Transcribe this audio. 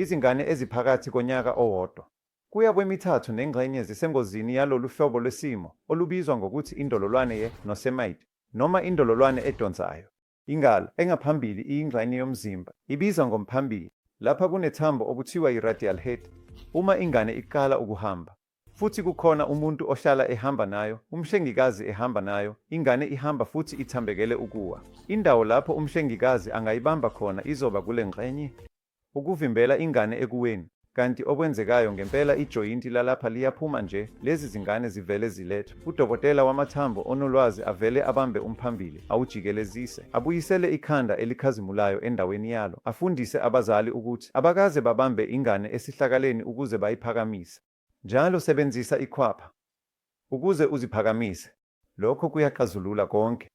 Izingane eziphakathi konyaka owodwa kuya kwemithathu nengxenye zisengozini yalolu hlobo lwesimo, olubizwa ngokuthi indololwane ye-nosemide noma indololwane edonsayo. Ingalo engaphambili iyingxenye yomzimba ibizwa ngomphambili. Lapha kunethambo okuthiwa yi-radial head. Uma ingane iqala ukuhamba, futhi kukhona umuntu ohlala ehamba nayo, umhlengikazi ehamba nayo, ingane ihamba futhi ithambekele ukuwa. Indawo lapho umhlengikazi angayibamba khona izoba kule ngxenye. Ukuvimbela ingane ekuweni. Kanti okwenzekayo ngempela ijoyinti lalapha liyaphuma nje, lezi zingane zivele zilethwe, udokotela wamathambo onolwazi avele abambe umphambili awujikelezise, abuyisele ikhanda elikhazimulayo endaweni yalo, afundise abazali ukuthi abakaze babambe ingane esihlakaleni ukuze bayiphakamise. Njalo sebenzisa ikhwapha ukuze uziphakamise. Lokho kuyaxazulula konke.